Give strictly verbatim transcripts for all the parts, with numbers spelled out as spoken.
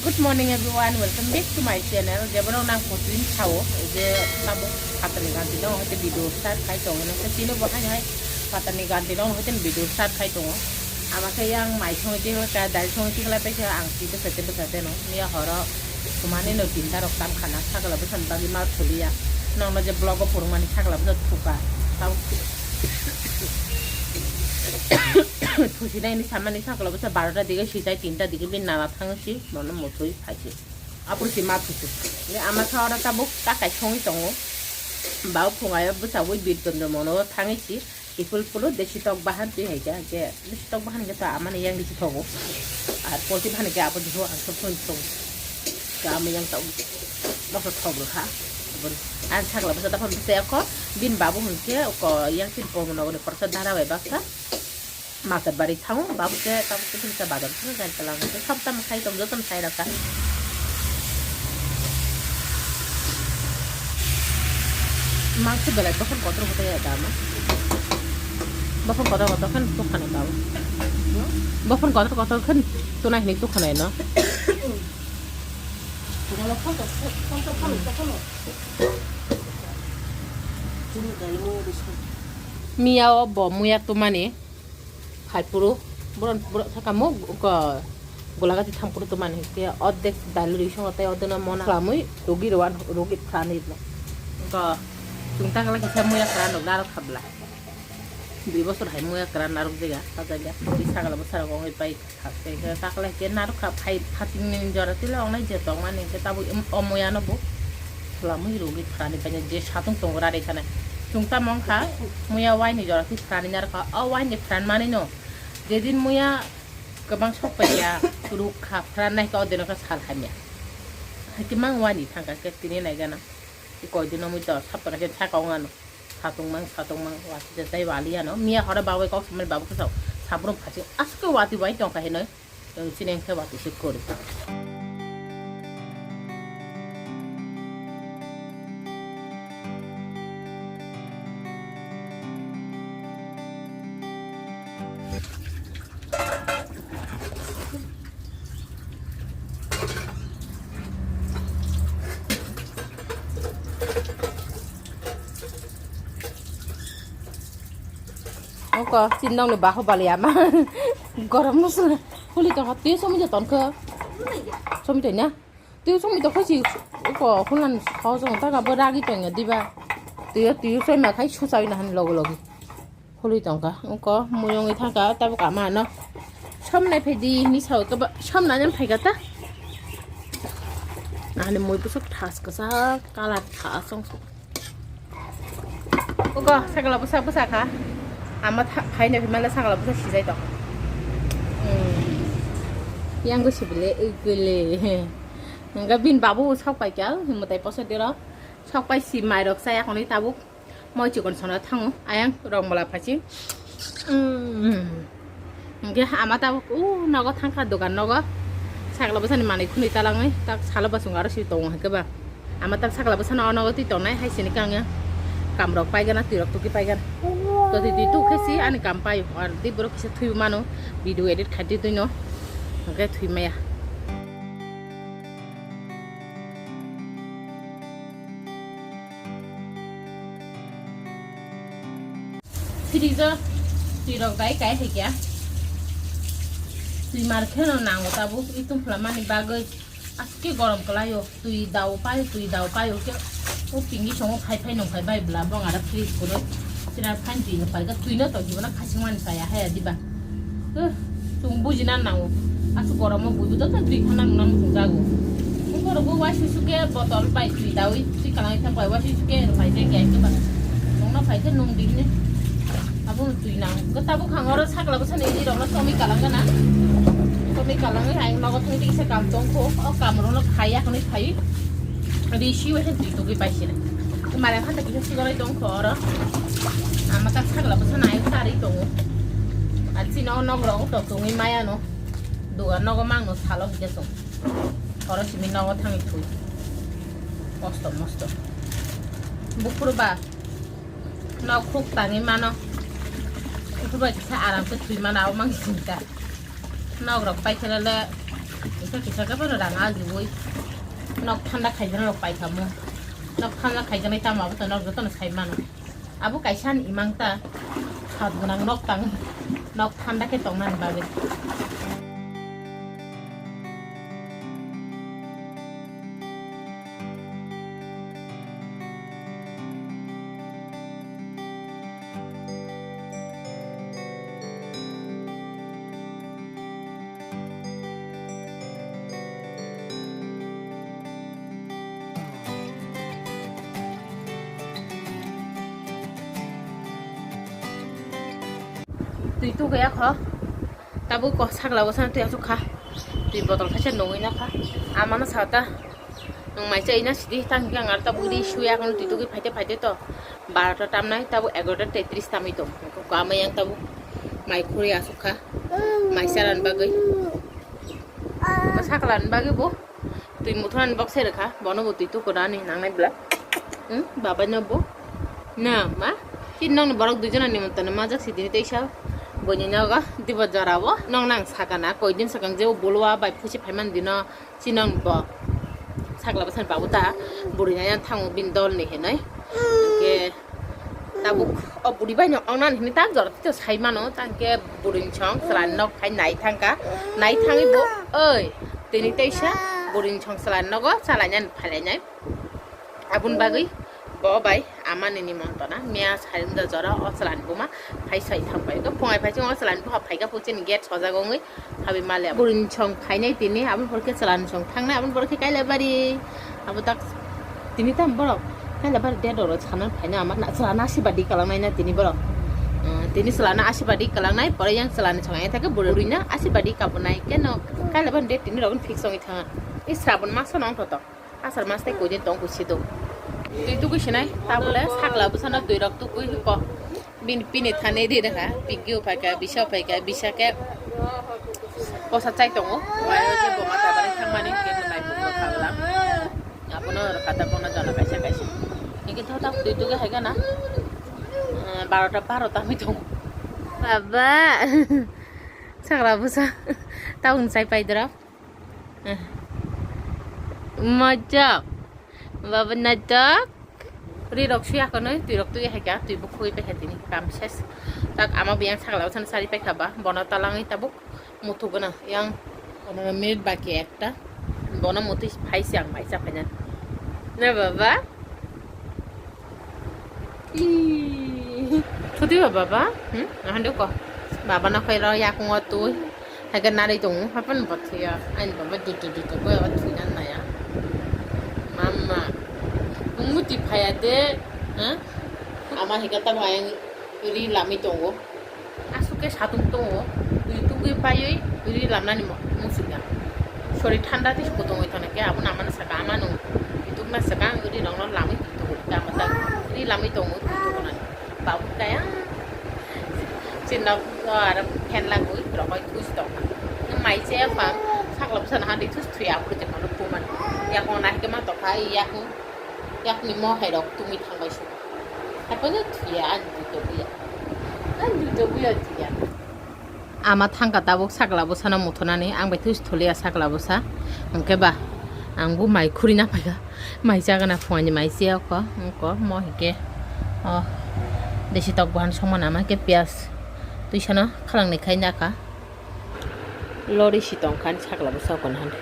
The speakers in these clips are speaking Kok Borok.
Good morning everyone, welcome back to my channel. Jebono nang potrin sao je tabuk phatarni ganti dong hoite video start khai tongo, nang tini bo hai hai phatarni ganti dong hoite video start khai tongo. Ama khe yang mai songwi twi ka dal songwi twi khlai paisa ang twi bwsa tei bwsa tei no miya horo sumani no tinta rok tam khana sagala bwsa ni bagwi ma thuliya. Nokno je vlog o phurwngmani sagala bwsa thuka. Tabuk thusinai ni samani sagala bwsa barota dige sijai tinta dige bin nana thang si mono muthwi phaisi. Apor si ma thusi. Ni ama sa ora tabuk ta kai songwi tongo. Bau phungayo bwsa wi bir tondro mono thangwi si. Ipul pulu desi tok bahan twi hai khe, hai khe desi tok bahan khe ta amani yang desi thogo. Ar polti bahan khe abo diho ang sok sok sok. Ta ami yang ta moso thok rokha. Abon ang sakla bwsa ta phone se ko bin babu hwn khe ko yang tin pol mono ni khorsa dara bai baksa. Matar bari thango babu se ta bwsa bazar thang jai kalang se sab tam khai tong joto sai rakha. Mangso belai bokhon kotor kotor ya dama. Bokhon kotor kotor khan tukhanai babu. Bokhon kotor kotor khan tunai hini tukhanai no. Miya o bo muya tumani. Hai puru, boron, boron saka mo, ko, golagati thampuru to mani ke, ordek dal ri songo tai ordek no mona klamui, rugi rowan, rugi thani no. Ko, chwng ta kala kisa muya kran rok narok khabla. Dui bosor hai muya kran narok jega, sajagya, di sagala bwsarok ongoi pai, thak, ke, ke, ta kala ke narok kha, phai, phating ni jora tila ongnai je tong mani ke, tabu, em, o muya no bu. Klamui rugi thani pai je satung tongo rari thani. Chwng ta mong kha, muya wai ni jora twi thani narok kha, o wai ni thani mani no. Jedin muya kwbang sok pai ya, ruk kha, phran nai khe o dino khe sal hamya. Hakhe mang wani thang kha khe tini nai gana. I koi dino mui to sap khe saka ong ano. Satung mang, satung mang, wati je tai wali ano. Miya hora babai kok samani babu khe sao. Sabrum phasi aske wati wai tong kha hinoi. Tong chini ang khe wati se kori. Oko, chini nokni bahubali ama. Gorom no sile. Huli tongkha, twi somoi je tonkha. Somoi tongya. Twi somoi tongkha si, oko, hulan hojong taka bo ragi tongya diba. Twi, twi somoi khai suchai na han logo logi. Huli tongkha, oko, muyungi thangka, tabuk ama no. Somnai phaidi, ni sao kaba, somnai jan phaika ta. Ani mui busuk thas kasa, kalar thas song. Ugo, sakala bwsa bwsa kha. Ama tha-, phaina phimala sakala bwsa sijai tong. Hmm. Yang go sibile, ugule. Hingga bin babu sok pai kya, mutai poso diro. Sok pai si mai rok saya koni tabuk. Moi chikon sona thango. Ayang rong mala phachi. Hmm. Hingke ama tabuk, uh, nogo thangkha dogan nogo. Sakla bwsani manui khunui talangwi, tak salo bwsung aro si tongo hingke ba. Ama tak sakla bwsano o nogo twi tongnai, hai sini kang ya. Kam rok paigana, twi rok tuki paigana. To twi twi tuk khe si ani kam paio, ar di borok kisa thwi mano, video edit khai twi twi no. Hingke thwi maya. Fridge o twi rok dai kai hai kya. Twi mar kheno nango tabuk itum phlamani bagwi aske gorom kwlaio. Twi dao paio, twi dao paio khe o tinggi songo phai phai nong phai bai bla bong ara fridge kwrwi. Sina phan twi no phaikha, twi no tongkhe bono khachingmani chaya haya diba. Eh, chwng bujina nango. Aswk goromo buibo joto twi khana nungna muchung jago. Borokbo waisuk suk khe botol bai twi daui twi kwlangwi thang bai waisuk suk khe rwphai khe gas khe ba. Nungna phai khe nung di hini. Abo twi nang. Khe tabuk hang oro sakla bwsani ni rokno chomwi kalang gana. Chomwi kalangwi ayang nogo thangwi tisa kam tongkho. O kam rokno khai yakhwni khai. Risi waisa twi tugwi paisina. Mare phata kisa sigarai tongkho oro. Ama tak sagla bwsa nai charwi tongo. Ar chini o nok rok tok tongwi maya no. Dugan nogo mangno salo hwnkhe chwng. Oro simi nogo thangwi thui. Mosto mosto. Buphuru ba nok huk tangwi mano. Buphuru ba kisa aram se thui mano abo mang sinta. Nok rok paikhe le Ito kisa ka bono rang ajiwi. Nok thanda khaijana rok paikha mo. Nok thanda khaijanai tamo abo to nok jotono sai mano. Abo kaisa ni imang ta. Khat gwnang nok tang. Nok thanda khe tongnani bagwi. Twi tugwi ya kho. Tabuk kok sakla bwsano twi asuk kha. Twi botol kaisa nungwi na kha. Amano sa ta. Nwng mai chai na sidi tang khe ang ar tabuk ri suya kono twi tugwi phaite phaite to. Barota tamnai tabuk egarota tetris tamwi tong. Kok ama yang tabuk mai khuri asuk kha. Mai chalan bagwi. Sakla ni bagwi bo. Twi muthunani bok se rwkha, bono bo twi tukurani nangnai bwla. Hmm, baba no bo. Na, ma? Chini nokni borok duijonani montano majak si dini teisa. Buini nogo dibo jorao. Nokno ang sakana, koidin swkang je o buluwa bai phusi phaimani dino chini nokni bo. Sakla bwsani babu ta bwrwi nai thango bini dolni hinwi. Hwnkhe Tabuk o buri bai no wngnani hinwi tak jora tei sai mano, tang khe buri song chwla nok phai nai thang kha, nai thangwi bo, oi, tini teisa buri song chwla nogo chalainani phailainai. Aboni bagwi bo bai amani nimontona miya sai wngda jora o chwlani buma phai sai thang pai kha, phungai phai chwng o chwlani buma phai kha, chini gate sojak wngwi. Habwi male burini song phainai tini, aboni pore khe chwlani song thangnai, aboni pore khe Kailabari. Abo tak tini tam borok Kailabari date oro sana phaina ama na chwlana asibadi kalangnai na tini borok. Eh, tini chwlana asibadi kalangnai, pore yang chwlani song ya thake buri, buri na asibadi kabunai keno Kailabari date tini rok fix wngwi thanga. I Srabon maso no wngthotok. Asar mas tei koidin tong kusi do. Twi tugui sinai, tabule sakla bwsano twi rok tugui ko. Bini pini thani ri rwkha, pigio phaikha, bisa phaikha, bisa khe kosa chai tongo. Wayo je bo mata bari thangmani, khe bo nai pukro kha bwla. Abono rwkha da bono jana kaisa kaisa. Hingke thotap twi tugui hai gana, eh, barota, barota mi tongo. Baba, sakla bwsa, tabung chai pai dra. Mojok. Baba najok. Ri rok suya kono, twi rok twi hai kha, twi bo khoi pai kha tini kam ses. Tak ama bo yang sakla bwsano sari pai kha ba, bono talangwi tabuk muthuk gana yang pondro minute baki ekta. Bono mutui phai se ang mai cha phaina. Na baba? Ih. Thuti ba baba? Hmm? Ahan de ko. Baba na khairo yakung o tui. Haga nari tongo. Hapan bothiya. Ain baba dutu dutu ko ya thui nan na ya. Mama. Muti phaya de. Ha? Ama higa ta bayang ri lami tongo. Aswk khe satung tongo, twi tugwi paiwi ri lamnani mo-, muchungya. Sori thanda tei kotongwi thangkhe abono amano saka, amano twi tukna swkang ri rokno lamwi twi tugo, tamo ta ri lamwi tongo twi tugonani. Babuk kaya chini nok aro phan lagwi rokoi thusi tongkha. Mai chaya pha sakla bwsano handi thusi thuya aphuru tongmani bumani. Yakung nahikhe ma tongkha yakung yakni mohai rok tungwi thangbai se. Haikhe thuya ani twi tubuya. Ani twi tubuya thuya. Ama thangkha tabuk sakla bwsano muthunani, ang bai thusi thuliya sakla bwsa. Hwnkhe ba ang bo mai khurina phaikha. Mai chagana phungani mai chaya kho, wngkho mo hinkhe. Oh, desi tok buhan songmani ama khe piyaj twisano khalangni khai nakha. Lori si tongkha ani sakla bwsa kono hande.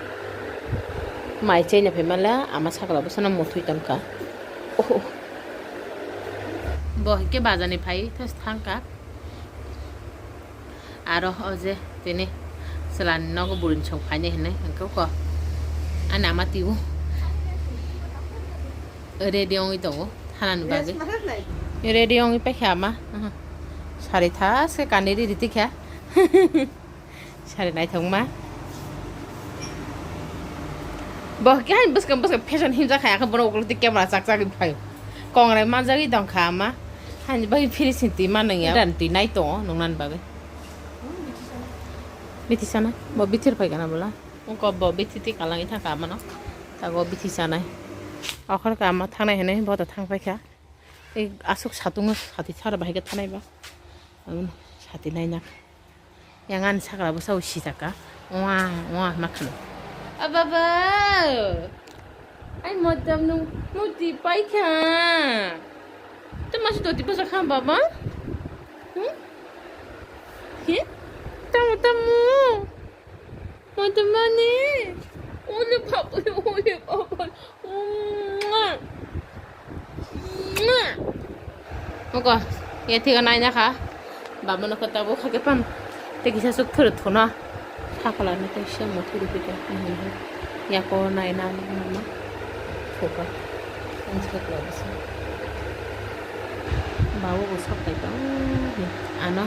Mai chaina phai mala ama sakla bwsano muthwi tongkha. Oh. Bo hinkhe bazani phai thangkha. Aro o je tini chwlani nogo burini song phainai hinwi hinkhe kho. Ani ama twibo ready wngwi tongo thanani bagwi. Ready wngwi paikha ama. Aha. Sari tha se kanwi riri tikha. Sari naithokma. Bo khe hain bwskang bwskang fashion himjak hai, akhe borok ukulok twi camera chak chak phai. Kongrai manjagwi tongkha ama. Hain bai phiri sinti manung ya. Dan twi nai tongo nungnan bagwi. Bithi sana. Bo bithir phai kana bola. Ungko bo bithi twi kalangwi thangkha amano. Tago bithi sanai. Okhor ka ama thangnai hinwi bo to thang paikha. Ei aswk satungo sati sara bahai khe thanai ba. Sati naina. Yang ani sakla bwsa bo sijak ka. Wah, wah, ma khwlai. A baba. Ai modam nung muti paikha. Tamo si doti bwsa kha baba? Hmm? He? Tamo tamo. Modam mani. Ole baba, ole baba. Mwah. Mwah. Oko, ye thiga naina kha. Baba no kota bo khake pam. Te kisa suk thuru thuna. Thakala ni te se mo thuru pita. Ya ko naina mama. Thoka. Ang thakla basa. Babu bo sok kai ta. Ano.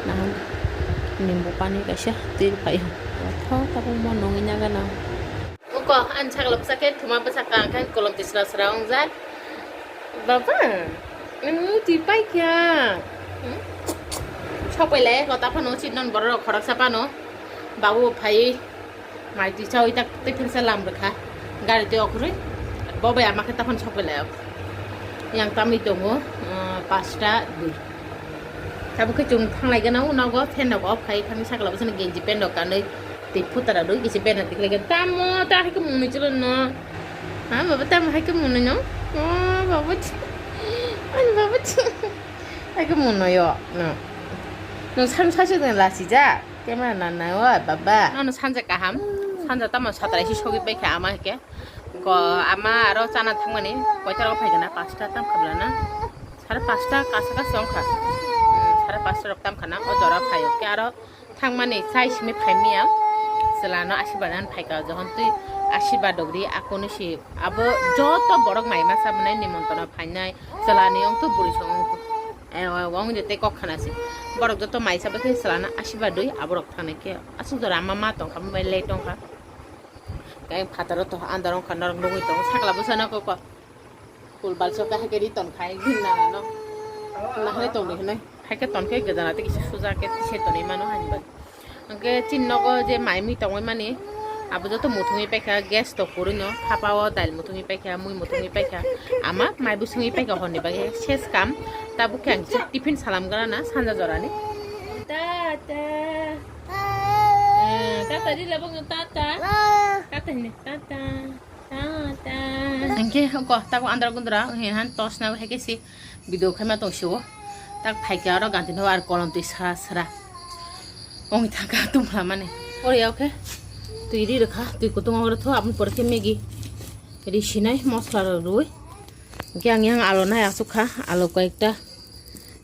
Nahan. Nimbu pani kaisa. Tir pai. Tho ta bo mo nongi naga na. Uko, ani sakla bwsa khe thuma bwsa ka, ang khe kolom tisra sra wngjak. Baba, nini muti paikha. Hmm? Sokpai lai, kota phano, si non borok rok khoroksa phano. Babu phai, mai twi chawi tak twi phirsa lam rwkha. Gari twi okhorwi, bo bai ama khe ta phano sokpai lai. Yang tamwi tongo, ah, pasta dui. Tabuk khe chwng thanglaigana o nogo, fan rok off khai thangwi sakla bwsano genji pant rok kanwi twi phutara rwi kisa bena tiklaigana. Tamo ta hai khe mwnwi chwla no? Ha baba, tamo hai khe mwnwi no? O baba chi. Ani baba chi. Hai khe mwnwi o no. Nwng sang sasu nwng lasijak. Camera nanai o baba. Ano sanja kaham. Sanja tamo satrai si sogwi paikha ama hai khe. Ko ama aro chana thangmani koita rok phaigana, pasta tam khablana. Sare pasta kasa kasa wngkha. Hmm, sare pasta rok tamkha na, o jora phaio. Khe aro thangmani chai simi phaimiya. Chwlano asirbadan phaika, johon twi asirbadan dogri akoni si abo joto borok mai masa bwnai nimontona phainai. Chwlani wngthu buri song wngthu. Eh, wng de tei kok khana si. Borok joto mai sa bwkhe chwlano asirbadan dwi aborok thangnai khe. Aswk jora ama ma tongkha, mobile lei tongkha. Khe phataro to andar wngkha norok nugwi tongo sakla bwsano kok. Kul balso khe haikhe ri ton khai gin nana no. Nahai tongdi hinoi. Haikhe ton khe gajana tei kisa suja khe tisai tonwi mano hani bagwi. Hwnkhe chini nogo je mai mui tongwi mani abo joto muthungwi paikha, gas to kwrwino, thapa o dail muthungwi paikha, mui muthungwi paikha. Ama mai bwswngwi paikha horni bagwi ses kam. Tabuk khe ang kisa tiffin salam gana na sanja jorani. Tata. Eh, tata di labang tata. Tata hini tata. Tata. Hingke ko tako andra gundra hin han tos na hai ke si video khaima tong sio. Tak phaikya aro ganti no ar kolom twi sra sra. Ong thaka tum lamani. Ori okay. Twi ri rwkha, twi kutung oro tho abun por khe Maggi. Ri sinai mosla rok rui. Hingke ang yang alo nai asuk kha, alo koi ekta.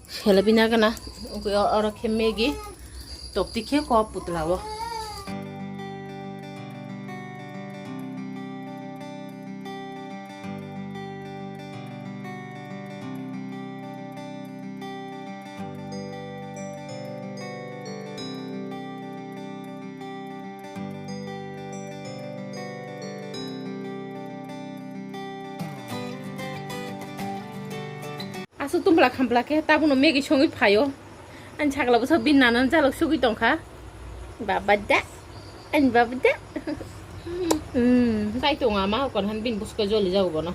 Sela bina gana, oro khe Maggi, tokti khe kok putla o. Aswk tumbla khampla khe tabukno Maggi songwi phaio. Ani sakla bwsa bini nana jalok sugwi tongkha. Baba da. Ani baba da. Hmm, tai tongo ama hokon han bini bwswk joli jago bono.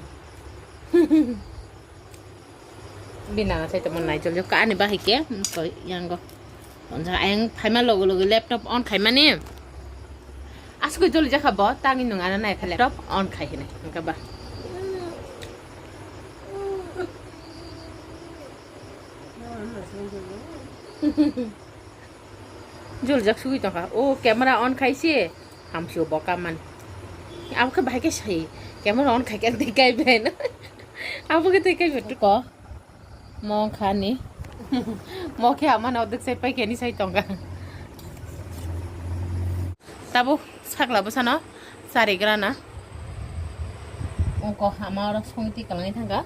Bini nana tai tongma nai joli jago ani bahai khe. Hmm, koi yango. Onja ayang phaima logo logo laptop on khaimani. Aswk joli jakha bo, tangwi nwng ano nai kha laptop on khai hinwi. Hwnkhe ba. Joljak sugwi tongkha. O camera on khaise hamsio bo kamani. Abo khe bahai khe sai camera on khai khe tei kai bai no. Abo khe tei kai bai ko. Mo kha ni. Mo khe ama no dik sai pai khe ni sai tongkha. Tabuk sakla bwsano charigrana. Ungko ama oro songwi twi kwlangwi thangkha.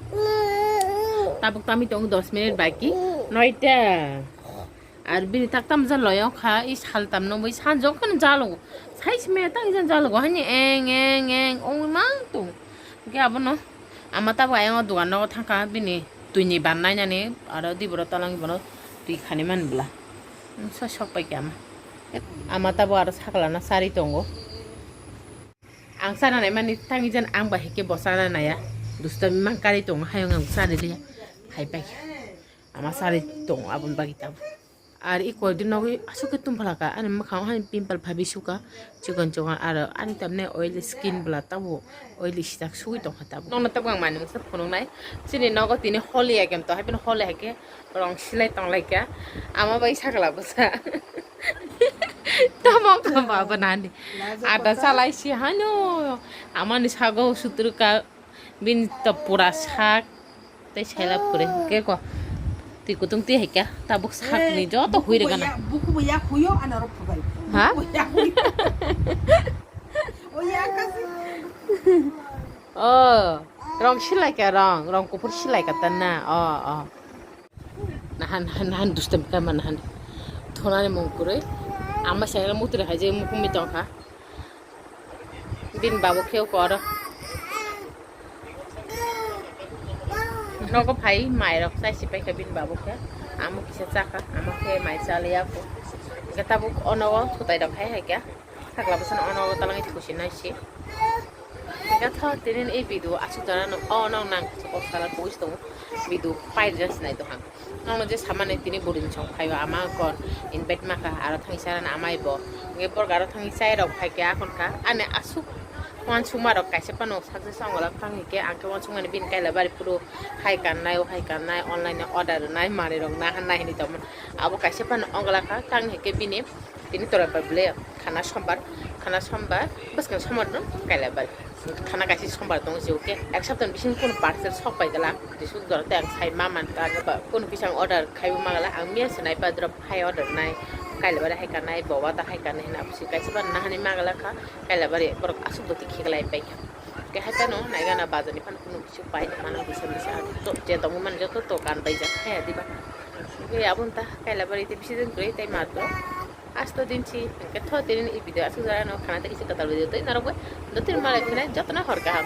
Tabuk tamwi tongo dos minute baki. Noita. Ar bini tak tam ja loyang kha, i sal tam nungwi sanjok kheno jalogo. Sai sime tang jan jalogo. Hani eng, eng, eng, ongwi mang tung. Hingke abono ama tabuk ayang o dogan nogo thangkha, bini twi ni ban nainani, aro di boro tolang bono twi khani man bwla. Sa sok pai khe ama. Ama tabuk aro sakla na sari tongo. Ang chana nai mani tangi jan ang bai hike bo chana naya. Dusto mang kari tongo hayung ang chani liya. Hai pai khe. Ama sari tongo aboni bagwi tabuk. Ar i koi din nogwi aswk khe tongphala ka, ani mwkhang o hani pimple phabi suka, chikon chikon, aro ani tamne oily skin bwla tabuk oily sijak sugwi tongkha tabuk. Nokno tabuk ang manwi masa phunuknai, chini nogo tini holi agam to, haibini holi hai khe rong silai tonglaikha, ama bai sakla bwsa. Tamo wngkha baba nani, ada salai si hano, amani sago sutrwka. Bini to pura sak tei selap kwrwi hwnkhe ko twi kutung twi hai kha tabuk sakni joto hui rwgana. Buku bo yak huyo, ano rok phubai. Ha? Buku bo yak huyo. O yak kasi. O, rong silai kha rong, rong kuphur silai kha tanna. O, o. Nahan, nahan, nahan dustem kama nahan. Thonani mung kwrwi. Ama sengla mutri hai je mukhungni tongkha. Bin babu khe koro. Nogo phai mai rok chai si paikha bin babu khe. Amo kisa chakha, amo khe mai chaliya ko. Hwnkhe tabuk o nogo sutai rok hai hai kha. Sakla bwsano o nogo talangwi thusi nai si. Hwnkhe tho tinin ei video aswk jora no o nog nang o sala kuis tongo. Video pai rwja sinai dohang. Nono je samani tini burini song phaio ama kon invite makha aro thangwi charana amai bo. Hwnkhe borok aro thangwi chai rok phaikhe akhon kha. Ani aswk uansukma rok kaisa phano success ongwlak thang hwnkhe ang khe uansukmani bini kailabari phuru hai kannai o hai kannai online order rwnai manwi rok naharnai hinwi tongmani. Abo kaisa phano ongwlak kha tang hwnkhe bini tini torai pai bwle khana sombar, khana sombar bwskang sombar no kailabari. Khana kaisa sombar tongo je, okay? Ek saptani bisingo kunu parcel sok pai gala. Jesuk jora tei ang sai ma man ka, ang ba kunu kisa ang order khaibo ma gala. Ang miya se nai pa drop hai order nai. Kailabari hai ka nai, boba ta hai ka nai hina, abisi kaisa ba nahani ma gala kha. Kailabari borok aswk doti khiklai pai kha. Ke hai tano nai gana bazar ni phan kunu bisu pai mano bisa bisa to je tongmo man joto to kan bai jak hai diba. Ke abun ta kailabari te bisi din kwrwi tei ma to. Asto din si, hwnkhe tho tinin i video aswk jora no khana tei kisa kwtal video tei narwkbai. Dottir malai phinai jotono hor kaham.